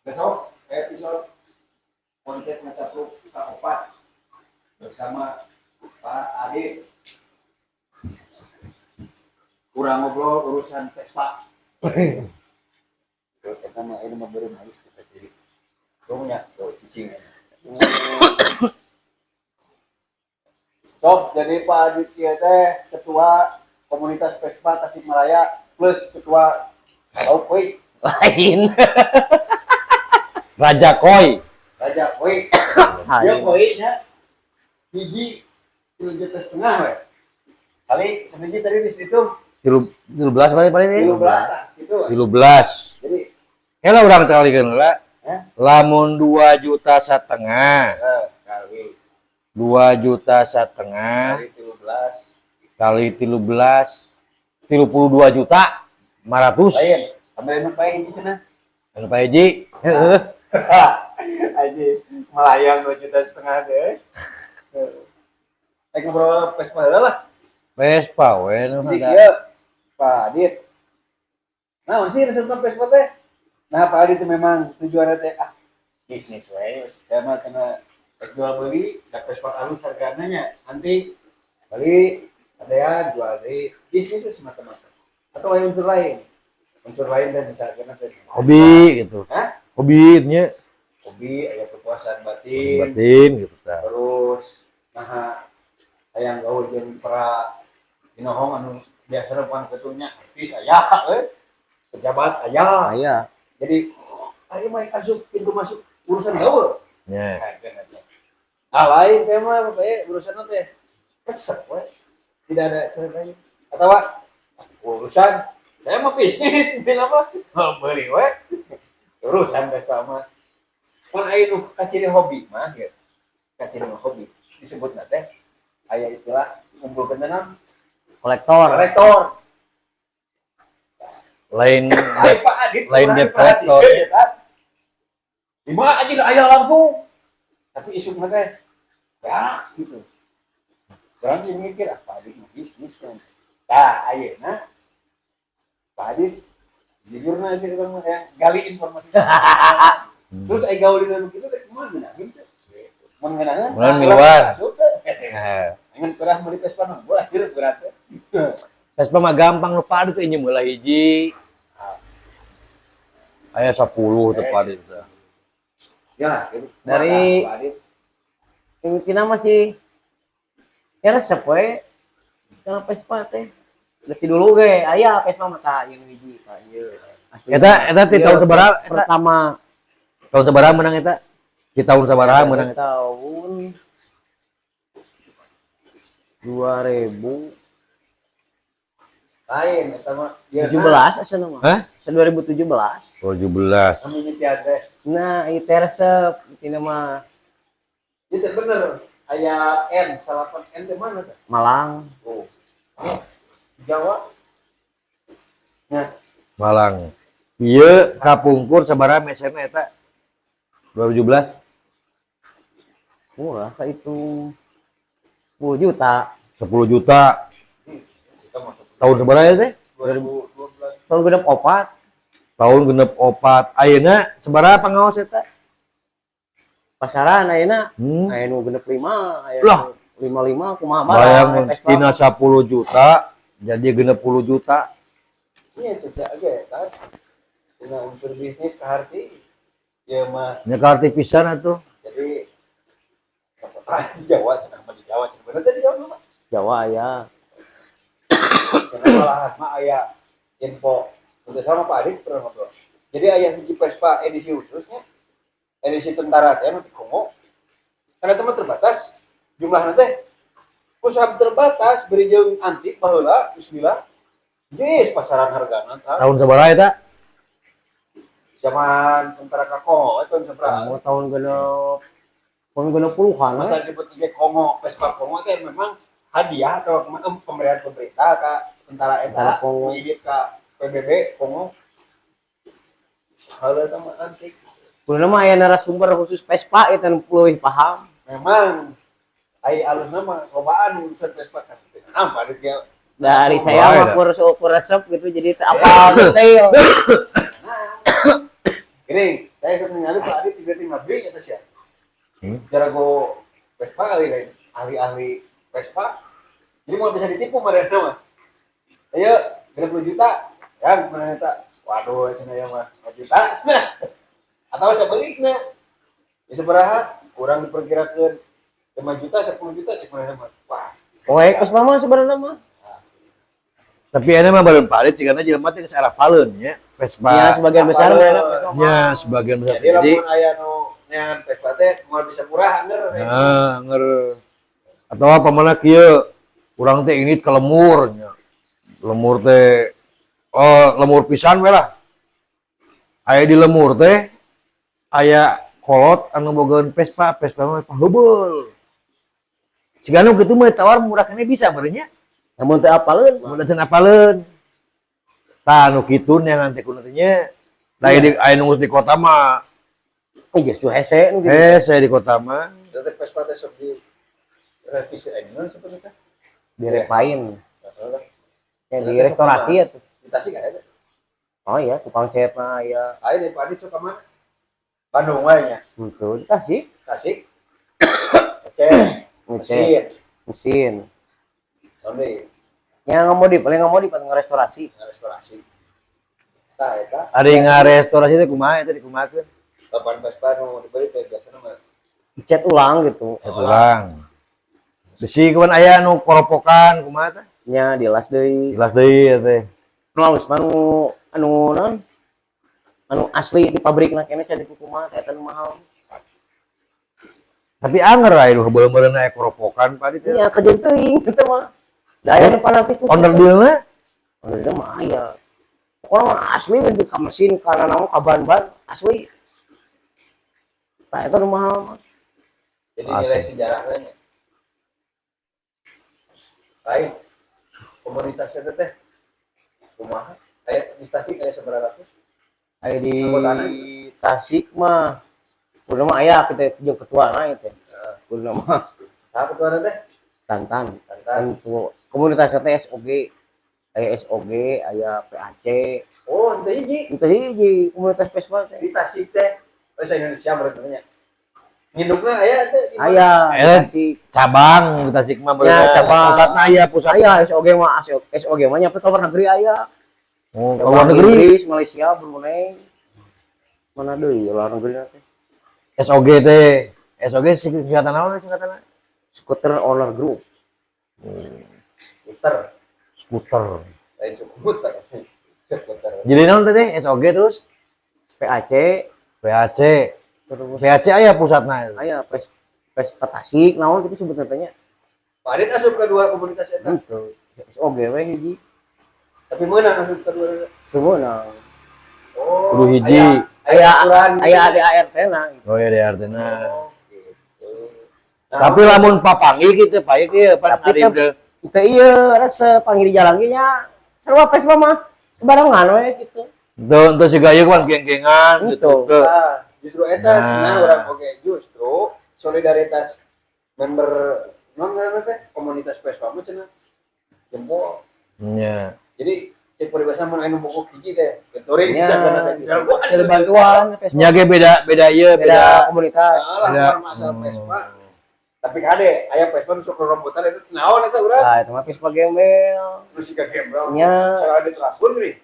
Besok episode konten ngacapruk kaopat bersama Pak Adit. Kurang ngobrol urusan Vespa. Kita mah ini mah beureum halus kita jadi. Tuh nya, tuh cicing. Sob, jadi Pak Adit ieu teh ketua komunitas Vespa Tasikmalaya plus ketua Lauk Koi. Lain. Raja Koi. Raja Koi. Dia Lain. koi nya hiji 3,5 juta we. Kali sebiji tadi di situ 13 paling paling ini. 13 gitu. 13. Jadi Heula urang kalikeun heula. Hah? Lamun 2,5 juta, kali 2,5 juta kali 13. Kali 13, 32 juta 500. Lain. Ambil anu pae hiji cenah. Anu Pak Haji. Heeh. Aji melayang 2,5 juta deh. Eh, ngobrol Vespa heula lah. Vespa we nu Jadi ada. Ieu Pak Adit. Nah, sih resepna Vespa teh? Nah, Pak Adit memang tujuannya teh ah bisnis we, saya mah kena jual beli, da Vespa alus hargana nya. Nanti beli ada ya jual beli bisnis itu semata-mata. Atau ada unsur lain? Unsur lain dan misalkan saya Hobi gitu. Hah? Hobi nya. Hobi, aya kepuasan batin, Batin gitu tah. Terus nah hayang gaul jeung para inohong anu biasanya bukan ketunya artis aya eh pejabat aya. Aya. Jadi ayo mah asup pintu masuk urusan gaul. Nya. Saya kan ah lain, saya mah pokoknya urusan teh resep we, tidak ada cara lain atau urusan saya mah bisnis ini apa mau beli we urusan teh sama pan aya nu kaciri hobi mah gitu, kaciri mah hobi disebut teh aya istilah ngumpulkeun naon? Kolektor. Kolektor. Lain. Ai Pak Adit Lain kurang debt collector. diperhatikan, ya, kan? Lima aja aya langsung tapi isu mah teh ya gitu. Orang jadi mikir ah Pak Adit mah bisnis kan. Nah, ayeuna Pak Adit jujur na sih urang mah yang gali informasi. Terus aya gaul dina nu kitu teh kumaha ngeunaheun teh? Mun ngeunaheun Mun miluan. asup teh. Eh, Ngan pernah meuli Vespa mah boleh hirup berat teh. Vespa mah gampang nu Pak Adit teh injem heula hiji. Aya 10 teh Pak Adit teh. Ya, gitu. Dari- Pak Adit. Mungkin masih ya resep we karena Vespa teh. Lebih dulu ge aya Vespa mah tah ieu nu hiji Pak ieu. Asli. Eta eta ti Ieu tahun sabaraha eta? Pertama. Tahun sabaraha menang eta? Di tahun sabaraha menang eta? Tahun 2017 Lain eta mah. Ieu asa mah. Hah? Asa 2017. 17. Kami nyetian teh. Nah, ieu teh resep intina mah. Itu bener. Aya N, 8 N teh mana teh? Malang. Oh. Jawa. Nah, Malang. Ieu kapungkur sabaraha meserna eta? 2017. Murah ka itu 10 juta. 10 juta. Kita masuk Tahun sabaraha ya teh? 2012. Tahun 64. Tahun 64. Ayeuna sabaraha pangaos eta? Pasaran ayeuna aya nu 65, aya Lah. nu 55 kumaha Bayang Vespa. tina 10 juta jadi 60 juta. Iya, cecak aja kan. Punya unsur bisnis ke arti. Ya mah Nya kaharti pisan atuh. Jadi ah, di Jawa cenah mah di Jawa cenah bener teh di Jawa mah. Jawa ya. Cenah malahan mah aya info. Udah sama Pak Adit pernah ngobrol. Jadi aya hiji Vespa edisi khususnya edisi tentara teh anu di Kongo. Karena itu mah terbatas jumlahnya teh. Usaha terbatas beri jeung antik baheula bismillah. Yes, pasaran hargana tah. Tahun sabaraha eta? Zaman tentara ka Kongo itu tahun sabaraha? Oh, tahun genep tahun genep puluhan Masa we. disebut juga Kongo, Vespa Kongo itu memang hadiah atau pemberian pemerintah ke tentara eta, Tentara Kongo. Ngibit ke PBB Kongo. Hal itu mah antik. Kudu mah aya narasumber khusus Vespa eta nu leuwih paham. Memang ai alusna mah cobaan urusan Vespa kan. Kenapa ada dia? Dari saya Wah, mah ya. kur ukur resep gitu jadi teu apal detail. Gini, Saya sok ningali Pak Adi tiba-tiba ngabri eta sia. Jarago Vespa kali lain, ahli-ahli Vespa. Jadi mau bisa ditipu mereka mah. Ayo, 30 juta. Ya, mana eta? Waduh, cenah ya mah 5 juta cenah. Atau sebaliknya. Ya sabaraha? Kurang diperkirakan 5 juta, 10 juta cek mana mah. Wah. Poek Vespa mah sebenarnya mah. Tapi ini mah baru palit jigana jelema teh geus arah paleun nya. Vespa. Ya sebagian besar Apaleun. mah Vespa mah. Nya sebagian besar. Jadi lamun aya nu neangan Vespa teh moal bisa murah anger. Nah, anger. Atau apa mana kieu urang teh ini ke lemur nya. Lemur teh oh lemur pisan we lah. Aya di lemur teh aya kolot anu bogaeun Vespa, Vespa mah heubeul. Siga nu kitu mah tawar murah keneh bisa meureun nya. Namun teu apaleun. Mun can apaleun. Tah nu kitu neangan teh kudu teh nya. Da aya nu di kota mah. Eh justru hese nu gitu. Hese di kota mah. Berarti Vespa teh sok di revisi aja seperti itu. Direpain. Ya di restorasi ya tuh. Di Tasik aya teh. Oh iya, tukang cat mah aya. Aya di Pak Adi sok ka mana? Bandung wae nya. Betul, di Tasik. Tasik. Aceh. Mesin. Mesin. Mesin. Naon deui? Ya ngamodif, paling ngamodif atau ngerestorasi. Ngerestorasi. Tah eta. Ari ngarestorasi teh kumaha eta dikumahakeun? Bapan Vespa nu dibeli teh biasana mah Dicat ulang gitu. Cat ulang. Besi kawan aya nu koropokan kumaha teh? Nya dilas deui. Dilas deui ya teh. Nu alus mah anu naon? Anu asli di pabrikna keneh can dikukumaha teh eta nu mahal. Tapi anger aya nu heubeul-meureun aya koropokan Pak Adi teh. Nya kajeun teuing kitu mah. Da aya nu fanatik. Owner dealna? Owner deal mah aya. Pokoknya mah asli we di ka mesin kana naon ka ban-ban asli. Tah eta nu mahal mah. Jadi nilai sejarahnya nya. Lain komunitasnya teh kumaha? Aya di Tasik aya sabaraha ratus? Aya di Anggotana? Tasik mah kudu mah aya kita jeung ketuana ieu teh. Kudu mah. Saha ketuana teh? Tantan. Tantan. Tantu. Komunitasnya teh SOG. Aya SOG, aya PAC. Oh, henteu hiji. Henteu hiji komunitas Vespa teh. Di Tasik teh. Oh, sa Indonesia berarti nya. Ngindukna aya teh di mana? Aya, di Tasik. Cabang di Tasik mah berarti. Ya, cabang. Pusatna aya, pusat. Aya SOG mah, SOG mah nyampe ke luar negeri aya. Oh, ke luar negeri. Inggris, Malaysia, Brunei. Mana deui luar negeri teh? SOG teh. SOG singkatan naon singkatanna? Scooter Owner Group. Skuter. Skuter. Lain skuter. Skuter. Jadi naon teh SOG terus? PAC. PAC. Terus PAC aya pusatna. Aya Vespa Tasik naon kitu sebutna teh nya. Pak Adit asup ke dua komunitas eta. Henteu. SOG we hiji. Tapi meunang asup ke dua. Teu meunang. Oh, Kudu hiji. Aya aturan gitu Aya ya. ADART na. Oh iya ADART na. Oh, gitu. Nah, Tapi lamun papanggih kitu Pak ieu pan Tapi ari teu ieu resep panggil di jalan ge nya sarua Vespa mah barengan we gitu. Teu teu siga ieu kan geng-gengan gitu. Henteu. Nah, justru eta Nah. cenah urang oge justru solidaritas member non ngaranna teh komunitas Vespa mah cenah jempol. Nya. Jadi cek paribasa mun anu bogok hiji teh geturing Nya, bisa kana teh. Ada bantuan Vespa. Nya ge beda ieu Beda beda komunitas. Lah, Beda. masalah Vespa. Tapi kade aya Vespa nu sok rombotan eta naon eta urang? Nah, itu mah Vespa gembel. Nu siga gembel. Nya. Salah ditelepon geuning.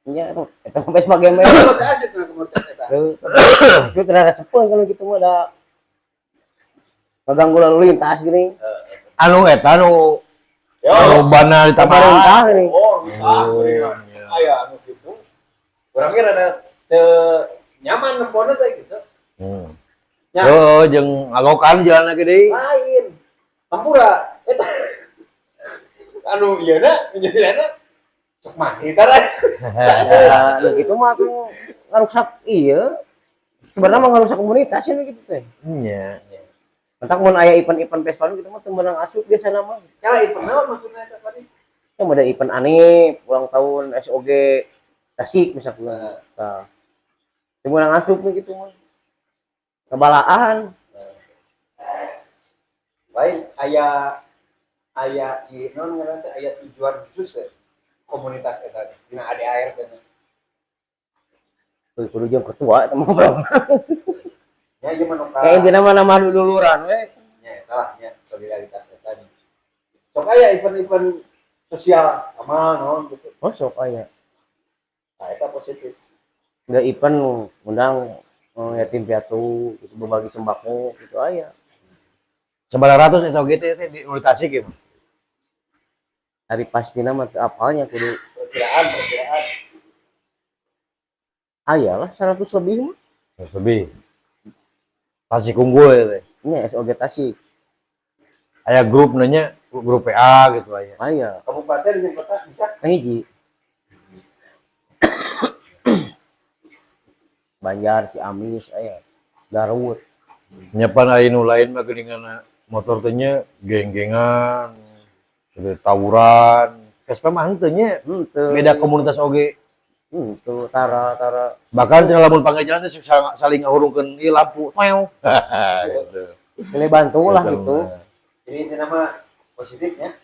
Nya eta mah Vespa gembel. Teu asup kana komunitas eta. Tuh. Itu teu resepeun kalau gitu mah da ngaganggu lalu lintas gini. Anu eta anu Yo. anu bana di taman. Pemerintah gini. Oh, ah, iya. Aya anu gitu. Urang ge rada teu nyaman nempona teh gitu. Ya. Oh, jeung alokan jalan lagi deui. Lain. Hampura eta. Anu ieu na, menjadiana sok mah kita lah. Ya, nu gitu mah tuh ngarusak iya. Sebenarnya mah ngarusak komunitas ya gitu teh. Nya. Entak mun aya event-event Vespa nu gitu mah teu meunang asup biasana mah. Ya, event naon maksudna eta tadi? Ya ada event aneh, ulang tahun SOG Tasik misalnya. Tah. Teu meunang asup nu gitu mah. Kebalaan. Lain aya aya ieu naon ngaranna teh aya tujuan khusus ya komunitas eta teh dina ADART teh. Kudu jeung ketua eta mah ngobrol. Ya ieu mah nu ka. Kayak intina mah nama dululuran we. Nya eta lah nya solidaritas eta nya. Sok aya event-event sosial amal naon gitu. Oh sok aya. Nah, eta positif. Enggak event undang yatim piatu gitu berbagi sembako gitu aya. Sabaraha ratus eta oge teh di Tasik ieu mah. Ari pastina mah teu apalnya kudu Perkiraan, perkiraan. Aya lah 100 lebih mah. 100 lebih. Tasik unggul ya teh. Ini SOG Tasik. Aya grup nanya, grup PA gitu aya. Aya. Kabupaten jeung kota bisa. Hiji. Banjar, Ciamis aya. Garut. Nyapan aya nu lain mah geuningan motor teh nya geng-gengan, sudah tawuran. Vespa mah henteu nya. Henteu. Beda komunitas oge. Henteu, tara. Bahkan cenah lamun panggil jalan teh saling ngahurungkeun ieu lampu. Meow. Gitu. Pilih bantu lah gitu. Jadi intinya mah positifnya.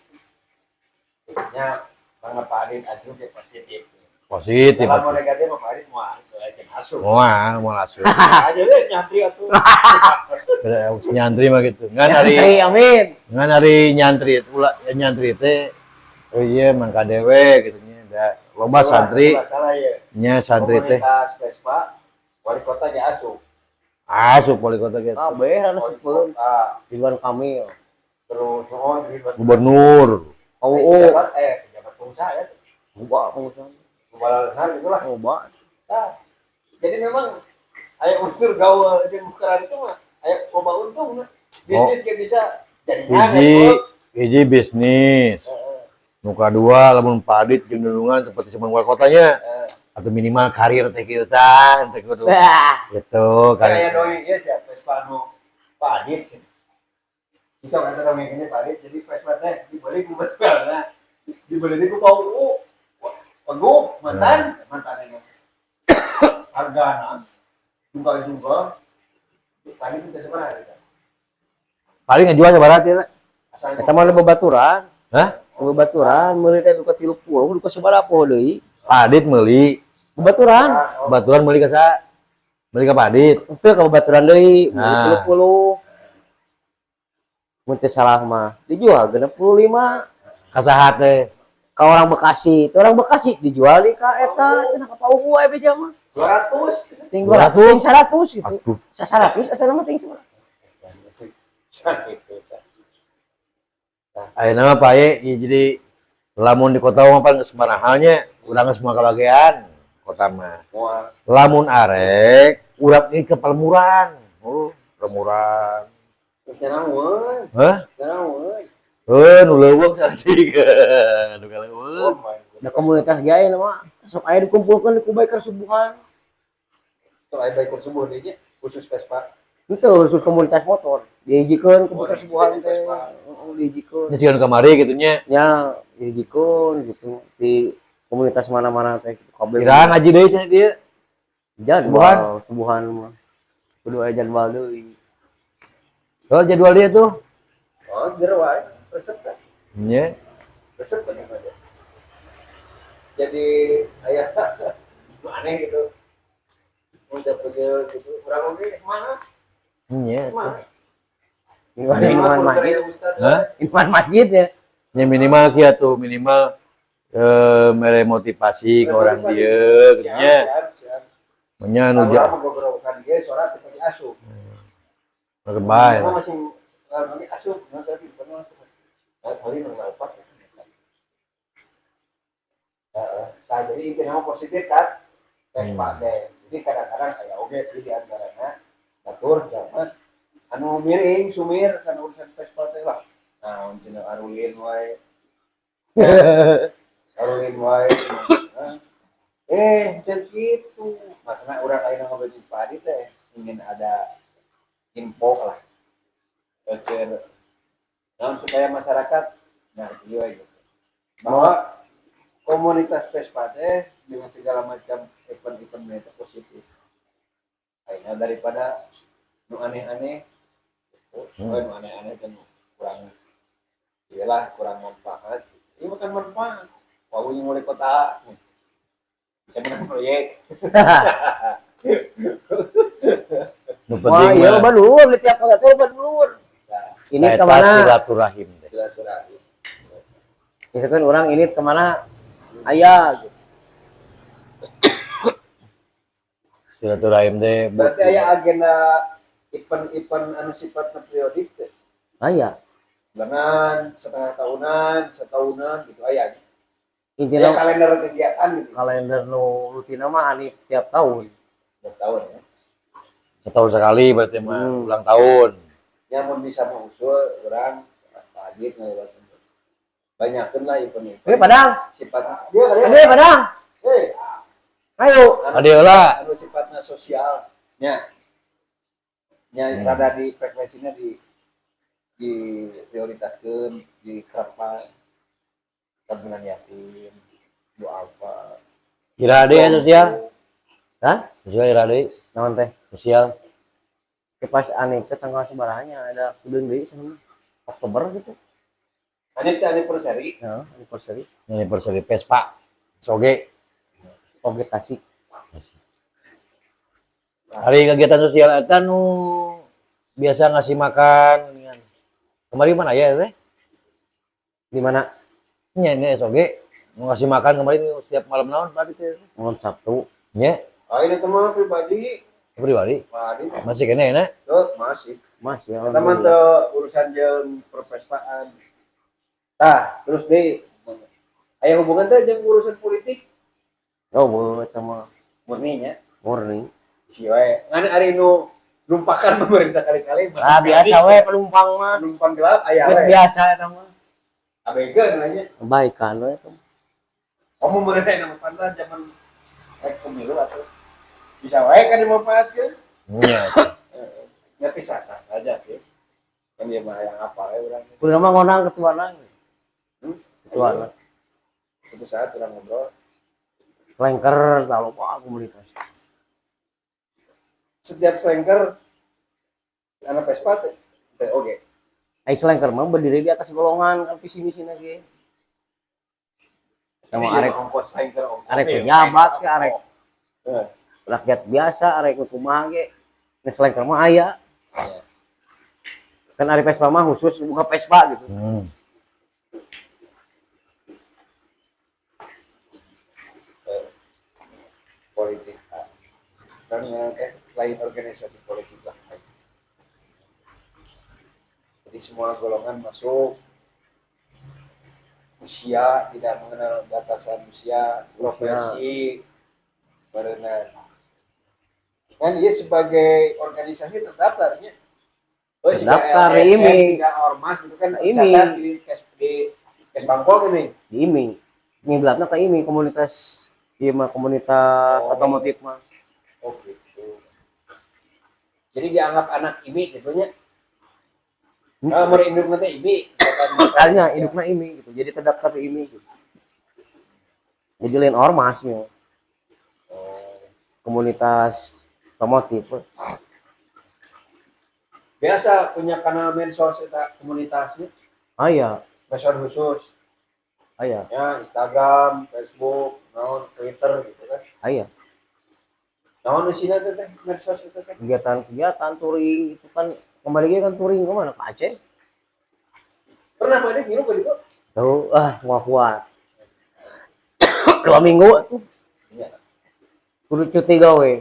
Nya Bang Pak Adit asup ya positif. Positif. Kalau mau negatif mah Pak Adit moal lain asup. Moal, moal asup. Aja deh nyantri atuh. Beda nyantri mah gitu. Ngan ari Nyantri, amin. Ngan ari nyantri ulah nyantri teh oh iya mangka dewe gitu nya da loba santri Salah ya. Nya santri teh. Komunitas Vespa wali kota ge asup. Asup wali kota ge. Kabeh anu Wali sepuluh. kota. Ridwan Kamil. Terus oh Ridwan Gubernur. Oh, oh. Pejabat, pejabat pengusaha ya. Loba pengusaha. Kepala gitu lah. Loba. Nah, jadi memang aya unsur gaul jeung ukuran itu mah aya loba untung nah. Bisnis ge bisa jaringan. Hiji bisnis. Nu kadua lamun Pak Adit jeung dulungan seperti semen wali kotanya atau minimal karir teh kieu tah teh kudu. Gitu Kayak karir. dongeng ieu sia Vespa nu Pak Adit sih. Bisa kata dongeng ini Pak Adit jadi Vespa teh dibeli ku betelna. Dibeli ku Pak UU. Wagub mantan, mantan ini. Hargana jungkal-jungkal. Paling kita seberapa harga? Paling ngejual sabaraha teh? Asal Eta mah bebaturan. Hah? Bebaturan meuli teh duka 30, duka sabaraha deui. Pak Adit meuli. Bebaturan. Bebaturan meuli ka saha? Meuli ka Pak Adit. Teu ka bebaturan deui, meuli Nah. 30. Mun teu salah mah dijual 65. Ka saha teh? Ka orang Bekasi, itu orang Bekasi dijual di ka eta cenah ka Pak Ugu aya beja mah. 200. Ting 200, ting 100 gitu. Aduh. 100 asana mah ting sabaraha. Ayeuna mah Pak Ye, ya, jadi lamun di kota mah pan geus marahalnya, urang geus moal kalagean kota mah. Moal. Lamun arek urang ieu ke Palemuran. Oh, Palemuran. Terus nanaon? Hah? Nanaon? Heuh, nu leuweung saeutik. Nu kaleuweung. Oh my God. Da komunitas ge aya mah sok aya dikumpulkeun ku biker subuhan. Sok aya biker subuh deui nya, khusus Vespa. Itu khusus komunitas motor. Dihijikeun ku Oh, biker subuhan teh. Vespa. Heeh, dihijikeun. Ini sih kan kamari gitu nya. Ya, dihijikeun gitu di komunitas mana-mana teh gitu. Kabeh. Kira ngaji deui cenah dieu. Jadwal subuhan mah. Kudu aya jadwal deui. Oh, jadwal dia tuh. Oh, jero wae. Resep kan? Nya. Resep kan yang ada. Jadi aya aneh gitu. Mun teu gitu, urang oge mana? Nya. Mana? Iman masjid. Hah? Iman masjid ya. Ya minimal kieu tuh, minimal mere motivasi ke orang dieu gitu nya. Nya nu Urang mah gogorowokan ge sora teu pati asup. Bae. Urang masih urang oge asup, nah tapi bener asup. Kali nu opat. Heeh. Nah, jadi intinya mah positif kan. Vespa teh. Jadi kadang-kadang aya oge sih di antarana batur zaman anu miring sumir kan urusan Vespa teh lah. Nah, cenah arulin wae. Arulin wae. Teu kitu. Makna urang ayeuna ngobrol jeung Pak Adi teh ingin ada info lah. Agar naon supaya masyarakat ngerti we gitu. Bahwa komunitas Vespa teh dengan segala macam event-event itu positif. Ayeuna daripada nu aneh-aneh, gitu. Nu aneh-aneh kan kurang, iyalah kurang manfaat. Ini bukan manfaat. Wau yang mulai kota. Bisa menang proyek. Nu Wah, penting iya mah loba dulur di tiap kota teh loba dulur. Ini eta kemana? silaturahim teh. Silaturahim. Misalkan orang ini kemana? Aya gitu. Silaturahim teh Berarti aya agenda event-event anu sifatna periodik teh. Aya. Bulanan, setengah tahunan, setahunan gitu aya. Aya Intinya kalender kegiatan gitu. Kalender nu rutina mah ani tiap tahun. Tiap tahun ya. Setahun sekali berarti mah ulang tahun. Ya mun bisa mengusul urang Pak Adit ngelewat. Banyakeun lah event-event. Ini Padang. Sifatnya dia dia. Ini Padang. Eh, Ayo. anu, Adeula. Lah. Anu sifatnya sosial nya. Nya rada di frekuensinya di prioritaskeun di kerapa tabungan yatim, duafa. Kira deui ya sosial. Hah? Sosial ira deui. Naon teh? Sosial. Ke pas aneh ke tanggal sebarahnya ada kudu deui sama Oktober gitu. Ani teh anniversary. Ya, anniversary. Anniversary Vespa. Soge. Oge Tasik. Hari kegiatan sosial eta nu biasa ngasih makan dengan kemarin mana ya teh? Di mana? Nya ini SOG mau ngasih makan kemarin setiap malam naon berarti teh? Malam Sabtu. Nya Ah, ini teman pribadi, pribadi Pak Adit masih kene enak. tuh masih. Mas ya. Teman tuh urusan jeung pervespaan. Tah, terus deh aya hubungan teh jeung urusan politik? Oh, bu, sama Murninya. Murni. Si wae. Ngan ari nu numpakan pemeriksa kali-kali. Ah, biasa we penumpang mah. Penumpang gelap aya Geus we. biasa eta mah. Abegeun nanya. Kebaikan we eta mah. Kamu meureun aya manfaatna zaman rek pemilu atuh. Bisa wae kan dimanfaatkeun. Nya. Ya sah-sah saja sih. Kan dia mah yang apa we urang. Kudu mah ngondang ketuana. Hmm? Ketuana. Suatu saat urang ngobrol. Selengker tak lupa komunitas. Setiap selengker anak Vespa teh teh oke. Ai selengker mah berdiri di atas golongan kan visi misi ge. Sama Iya, arek ongkos selengker ongkos. arek pejabat ke arek Eh. rakyat biasa arek kumaha ge. Nah, selengker mah aya. Iya. Kan arek Vespa mah khusus buka Vespa gitu. Politik. Dan yang lain organisasi politik lah. Jadi semua golongan masuk. Usia tidak mengenal batasan usia, profesi, barengan. Kan ia sebagai organisasi terdaftarnya. Oh, siga Terdaftar, LSM, ini. Siga ormas gitu kan, Ini. tercatat di di Kesbangpol ini. Di IMI. Ngiblatna ka IMI komunitas ieu mah komunitas Oh. otomotif mah. Oh gitu. Jadi dianggap anak IMI gitu nya. Nah, mun indukna teh IMI, bukan Makanya indukna IMI gitu. Jadi terdaftar di IMI gitu. Jadi lain ormasnya. Oh. Komunitas otomotif. Biasa punya kanal medsos eta komunitasnya, Aya, medsos khusus. Aya, Ya, Instagram, Facebook, naon, Twitter gitu kan. Aya. Naon isina teh teh medsos itu teh? Kegiatan-kegiatan touring itu kan kembali lagi kan touring kemana? Ke Aceh. Pernah mana ngilu ke ditu? Tuh, ah, nggak kuat. 2 minggu tuh. Iya. Kudu cuti gawe.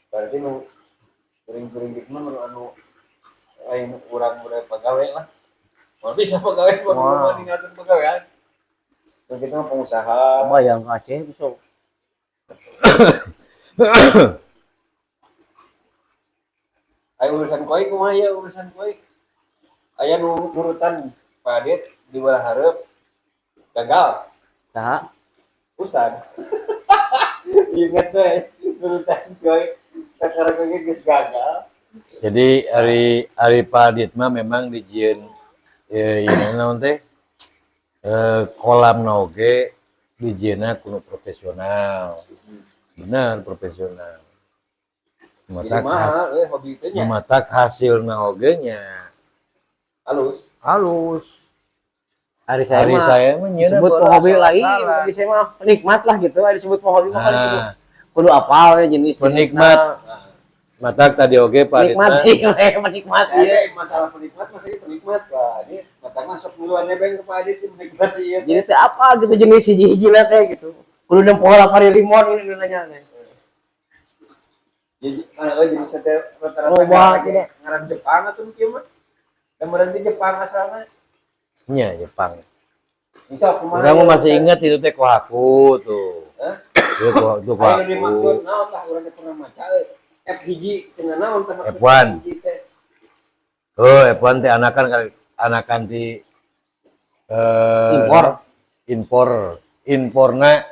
Berarti nu touring-touring gitu mah nu anu lain urang mulai pegawai lah. Mau bisa pegawai, mau Wah. mau ninggalkan pegawaian. Nu kita mah pengusaha. Bayang ke Aceh bisa. Ayo urusan koi kumaha ya urusan koi. Aya nu nurutan Pak Adit di belah hareup gagal. Saha? Ustad. Ingat teh nurutan koi kakara koi geus gagal. Jadi hari hari Pak Adit mah memang dijieun ieu naon teh? Kolam oge dijieunna kudu profesional. Bener profesional. Jadi Matak mahal hobi teh nya. Matak hasilna oge nya Halus. halus. Hari saya Hari mah saya mah nyeuna disebut bola hobi lain, asal-asalan. hari saya mah penikmat lah gitu. Hari disebut hobi mah kan kudu Nah, kudu apal ya jenis Penikmat. Matak tadi oge Pak Penikmat Aditna. penikmat Ada iya. masalah penikmat masih penikmat Pak. Ini matang masuk duluan nebeng ke Pak Adit penikmat iya. Jadi teh apa gitu jenis hiji-hiji lah teh gitu. Kudu nempo lah pari limon ini nanya teh. Jadi mana euy jenis teh rata-rata Oh, ngaran tidak. ngaran Jepang atuh kieu mah. Da meureun teh Jepang asalna. Nya Jepang. Misal kumaha? Urang mah masih ingat itu teh kohaku tuh. Hah? Itu itu Ayo dimaksud kohaku. naon lah urang teh pernah maca euy. F hiji cenah naon teh maksud F1. F hiji teh. Oh, F1 teh anakan anakan di Impor. Impor, imporna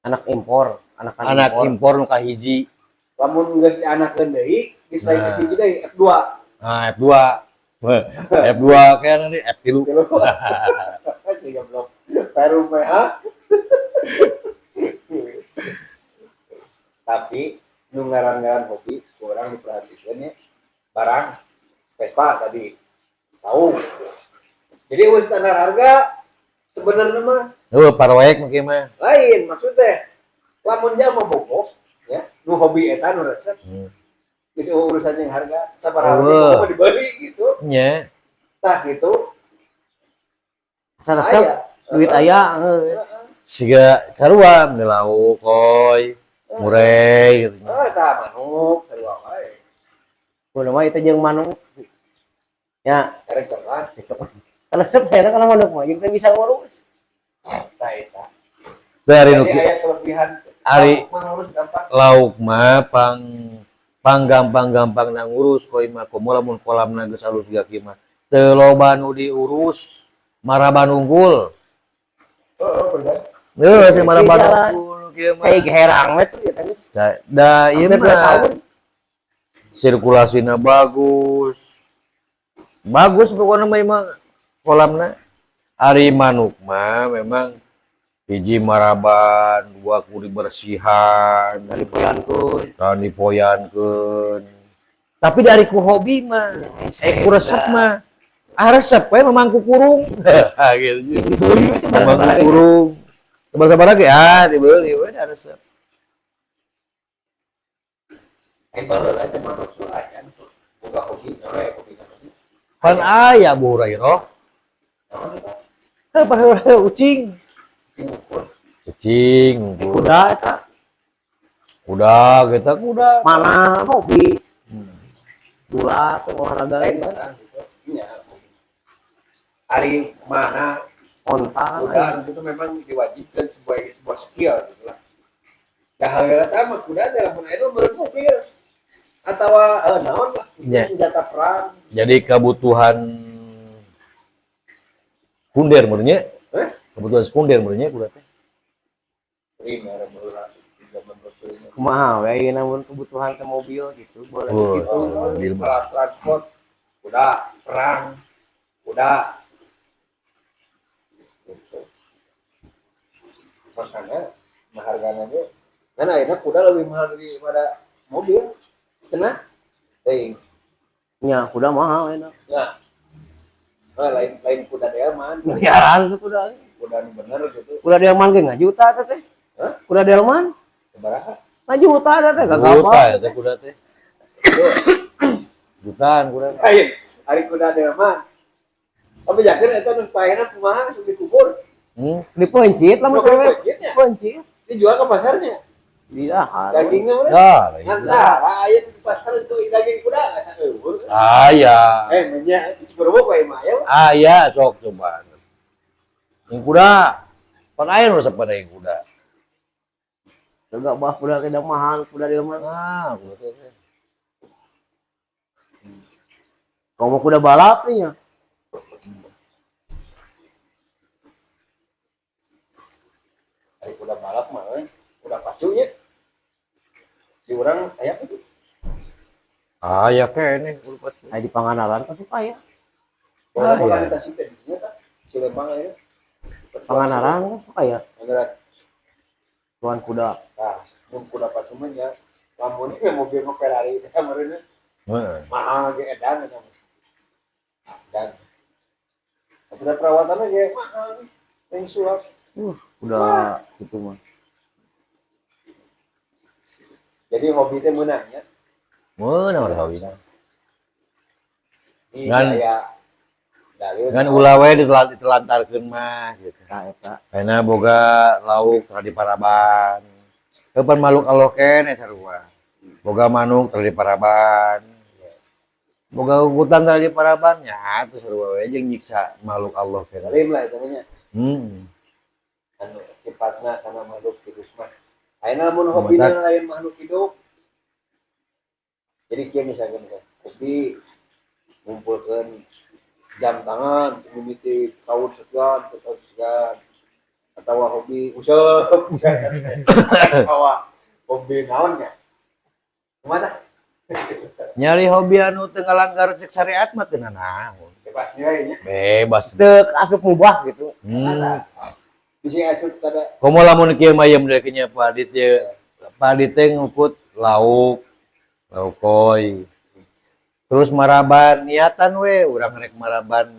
Anak impor, anak anak impor nu kahiji. Lamun geus dianakeun deui, geus lain Nah. F hiji deui F2. Nah, F2. F2 kayak nanti F3. Tilu. Si goblok. Perum we, ha? Tapi nu ngaran-ngaran hobi kurang diperhatikan ya barang Vespa tadi tahu jadi eueuh standar harga sebenarnya mah Oh, parwek mungkin mah. lain maksudnya lamun jalma bogoh ya nu hobi eta nu resep geus eueuh urusan jeung harga sabaraha Eueuh. mah dibeli gitu Nya. tah gitu Asa resep aya duit aya heuh. Siga karua meuni lauk koi, murei gitu. Oh, tah manuk sarua wae. Kudu mah itu jeung manuk. Ya, Erek jalan resep saya kana manuk mah jeung teh bisa ngurus. tah eta. Dari nu Jadi aya kelebihan Ari- mah ngurus gampang. lauk mah pang pang gampang-gampang na ngurus koi mah komo lamun kolamna geus alus gaki mah. Teu loba nu diurus, maraban unggul. Heeh, bener. Heuh, si maraban Jalan. unggul kieu mah. Kayak herang we tuh ya teh. Da, da ieu Hampir dua mah tahun. sirkulasina bagus. Bagus pokoknya mah ieu mah kolamna. Ari manuk mah memang hiji maraban, dua kudu dibersihan, Dari poyankeun. kan dipoyankeun. Tapi dari ku hobi mah, ku resep mah. Ah resep we memang ku kurung. Gitu. Dibeli we Memang ku kurung. Sabar-sabar ge ah dibeli we da resep. Eh, baheula teh manuk aya nu boga hobi, we hobi naon. Pan aya Abu Hurairah. Naon eta? Heuh baheula ucing. Ngukur. Ucing, ngukur. Kuda eta Kuda, kita kuda. mana hobi. Bola atau olahraga Lain lain barang gitu. Nya. Ari mana onta kuda itu memang diwajibkan sebagai sebuah skill gitu lah. Dah heula teh mah kuda teh lamun aya meureun mobil atawa naon lah Nya. senjata perang. Jadi kebutuhan sekunder menurutnya. Eh? Kebutuhan sekunder menurutnya kuda teh. Primer baheula zaman Rasulullah. Kumaha we ayeuna mun kebutuhan ke mobil gitu boleh Oh. gitu. Mobil mah. Alat transport kuda perang kuda gitu. Makanya harganya ge kan akhirnya kuda lebih mahal daripada mobil cenah teuing Nya kuda mahal enak. ya. Nah, lain lain kuda delman Miliaran tuh kuda. kuda nu bener gitu. Kuda delman ge ngajuta teh teh. Hah? Kuda delman Sabaraha? ngajuta teh teh gak Juta apa. ya teh kuda teh. Jutaan kuda. Lain ari kuda delman tapi yakin eta nu paehna kumaha langsung dikubur. Dipencit lah Bukan maksudnya. pencitnya. Pencit. Dijual ke pasarnya Didahar. dagingnya mana Ya, lain. antara aya di pasar itu daging kuda saeueur. Aya. Eh nya di Ciberobok wae mah aya. Aya sok coba. Yang kuda. Pan aya nu resep pada yang kuda. Enggak bah kuda tidak mahal kuda delman. Ah, kuda teh. Kalau mau kuda balap nih ya. Ari kuda balap mah euy, kuda pacunya. Di urang aya itu. Aya keneh kuda pacu. Aya di Pangandaran pasti aya. Kalau Ah, mah iya. kan di Tasik teh dinya tah. Cilembang aya. Pangandaran kan suka aya. Pangandaran. Tuan kuda. Tah, mun kuda pacu mah nya lamun ieu mobil mah Ferrari teh meureun Heeh. mahal ge edan eta mah. Dan Ada perawatannya kayak mahal nih. Yang sulap. Udah gitu mah. Jadi hobi teh meunang nya. Meunang hobi. Ngan ngan ulah we ditelantarkeun mah gitu. Eta eta. Ayeuna boga lauk tara diparaban. Kapan makhluk Allah keneh sarua. Boga manuk tara diparaban. Boga hutan tara diparaban nya atuh sarua we jeung nyiksa makhluk Allah keneh. Zalim lah eta nya. Anu sifatna kana makhluk hidup mah. Ayeuna lamun hobina lain makhluk hidup. Jadi kieu misalkan hobi ngumpulkeun jam tangan, mimiti tahun sekian, ke tahun sekian, atau hobi useup, misalkan. Atau hobi naonnya. Kumaha? Nyari hobi anu teu ngalanggar cek syariat mah teu nanaon. Bebas nilai nya. Bebas. Teu asup mubah gitu. Bisa asup kada. Komo lamun kieu mah ieu model kieu Pak Adit ye. Pak Adit teh ngukut lauk, lauk koi. Terus maraban niatan we urang rek maraban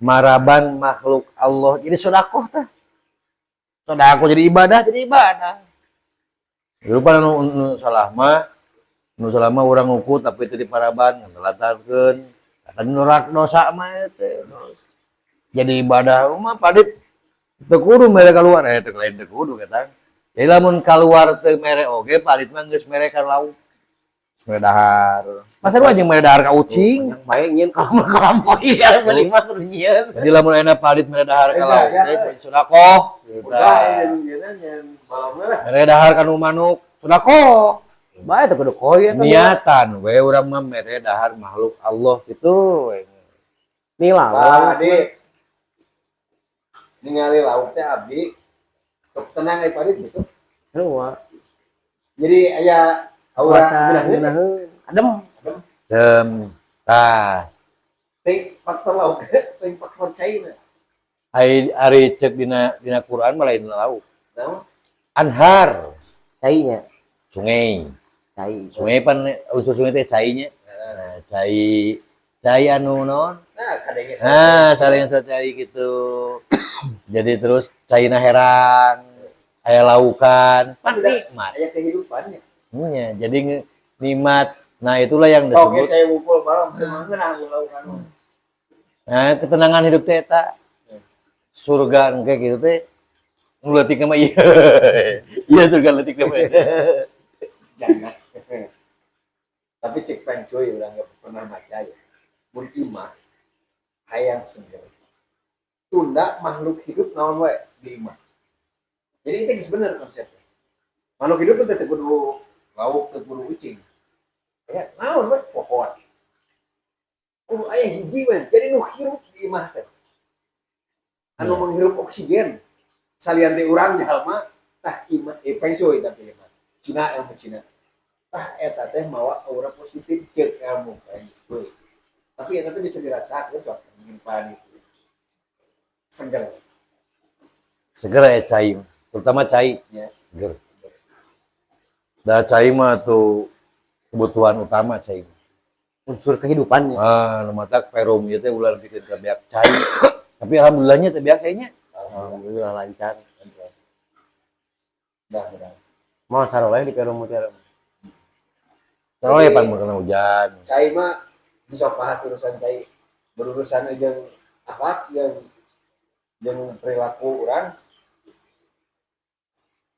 maraban makhluk Allah jadi sedekah tah. Sedekah jadi ibadah, jadi ibadah. Rupa nu salah mah, nu salah mah urang ngukut tapi teu diparaban ngelatarkeun. Kata nu dosa mah teh. Jadi ibadah mah Padit teu kudu mere keluar teu lain teu kudu kata. Jadi lamun keluar teu mere oge Padit mah geus mere ka lauk. Mere dahar. Masa lu anjing mere dahar ka ucing? Yang bae nyieun kalampoi ya mending mah kudu nyieun. Jadi lamun ayeuna Padit mere dahar ka lauk teh sedekah. Udah nyieun malamna. Mere dahar ka nu manuk sedekah. Bae teh kudu koi eta. Niatan we urang mah mere dahar makhluk Allah gitu we. Nila. Padit. Ningali lauk teh abdi sok tenang ai Padit gitu. Sarua. Jadi aya aura ngeunaheun. Adem. Adem. Tah. Ting faktor lauk, ting faktor cai. Ai ari cek dina Quran mah lain lauk. Naon? Anhar. Cainya. Sungai. Cai. Sungai pan unsur sungai teh cainya. Nah, cai cai anu naon? Nah, kadenge. Nah, saling cai gitu. Jadi terus caina herang, aya laukan, pan nikmat. Aya kehidupannya. Iya, jadi nikmat. Nah, itulah yang disebut. Oke, saya ngumpul malam ngeunah laukan. Nah, ketenangan hidup teh eta. Surga engke gitu teh. Nu leutik mah ieu. Iya surga leutik mah. Jangan. Tapi cek feng shui urang enggak pernah maca ya. Mun imah hayang seger. Tunda makhluk hidup naon we di imah. Jadi itu geus bener konsepnya. Makhluk hidup teh teu kudu lauk, teu kudu ucing. Ya, naon we pohon. Kudu aya hiji we. Jadi nu hirup di imah teh. Anu menghirup oksigen. Salian teh urang jalma tah imah feng shui tapi imah. Cina ilmu Cina. Tah eta teh mawa aura positif ceuk ilmu feng shui. Tapi eta teh bisa dirasakeun sok nyimpan itu. Seger. Seger ya cai, terutama cai. Ya. Seger. Da cai mah tuh kebutuhan utama cai. Unsur kehidupannya. Ah, nu matak perum ieu teh ulah bikin ka beak cai. Tapi alhamdulillahnya teh beak cainya. Alhamdulillah lancar. Dah, dah. Mau saroleh di perum teh. Saroleh pan mun kena hujan. Cai mah bisa bahas urusan cai. Berurusan jeung akhlak jeung perilaku urang.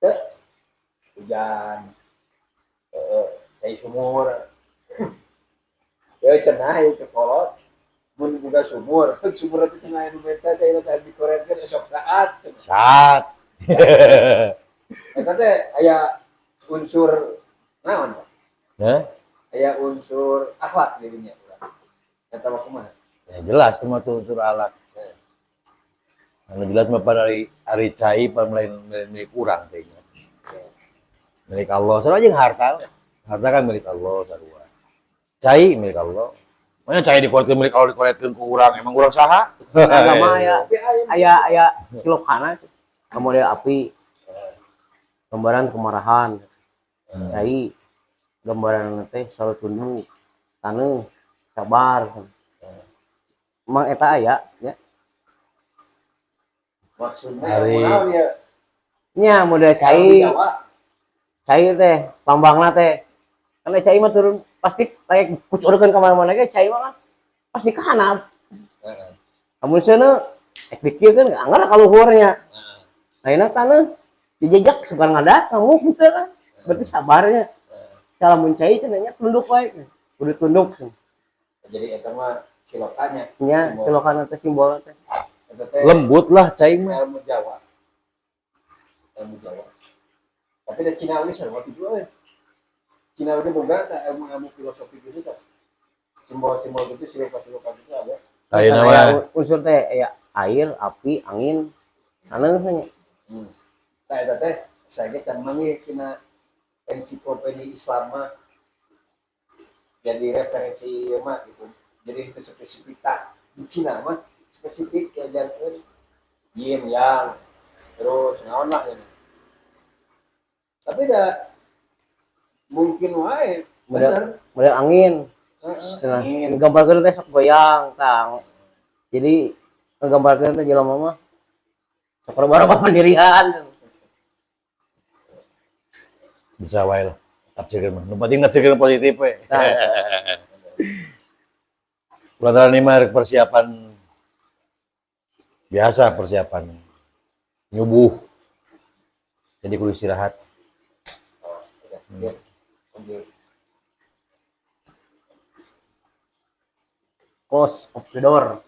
Teu hujan. Cai sumur. Ya cenah ya cekolot. Mun boga sumur, sumur teh cenah anu menta cai teh dikoretkeun esok saat. Saat. Eta teh aya unsur naon? Hah? Aya unsur akhlak jadinya urang. Eta mah kumaha? Ya jelas kumaha tuh unsur akhlak. Anu jelas mah pada ari cai pan lain milik urang teh nya. Milik Allah. Sarua jeung harta. Harta kan milik Allah sarua. Cai milik Allah. Mana cai dikoretkeun milik Allah dikoretkeun ku urang, emang urang saha? Agama aya aya silokana model api. Gambaran kemarahan. Cai gambaran teh selalu tunduk, taneuh, sabar. Emang eta aya ya. Maksudnya naon ya? Nya model Cai. Cai, cai teh lambangna teh. Karena cai mah turun pasti kayak kucurkeun ka mana-mana ge cai mah kan pasti ka handap. Amun seuneu ek dikiekeun anggar ka luhurnya. Ayeuna taneuh dijejak suka ngadat kamu gitu kan. Berarti sabarnya. Kalau mun cai cenah nya tunduk wae. Kudu tunduk. Jadi eta mah silokanya. Nya Simbol. silokan teh simbol teh. Eta teh Lembut lah cai mah. Ilmu Jawa. Ilmu Jawa. Tapi da Cina oge sarua kitu euy. Cina oge boga tah ilmu-ilmu filosofi gitu tah. Simbol-simbol gitu, siloka-siloka gitu ada. Ayeuna Kan mah aya unsur teh aya air, api, angin, taneuh nya. Tah eta teh saya ge can manggih tina ensiklopedia Islam mah jadi referensi ieu mah gitu. Jadi itu spesifik tah. Di Cina mah spesifik diajarkeun yin yang terus naon lah ini. Tapi da mungkin wae bener. Model angin. Heeh. Cenah Angin. Nggambarkeun teh sok goyang tah. Jadi nggambarkeun teh jelema mah sok rebah-rebah pendirian. Bisa wae lah. Tafsirkeun mah. Nu penting tafsirkeun positif we. Nah, Lantaran ini mah rek persiapan biasa, persiapan nyubuh. Jadi kudu istirahat. Oh, oke. Ya. Lanjut. Close of the door.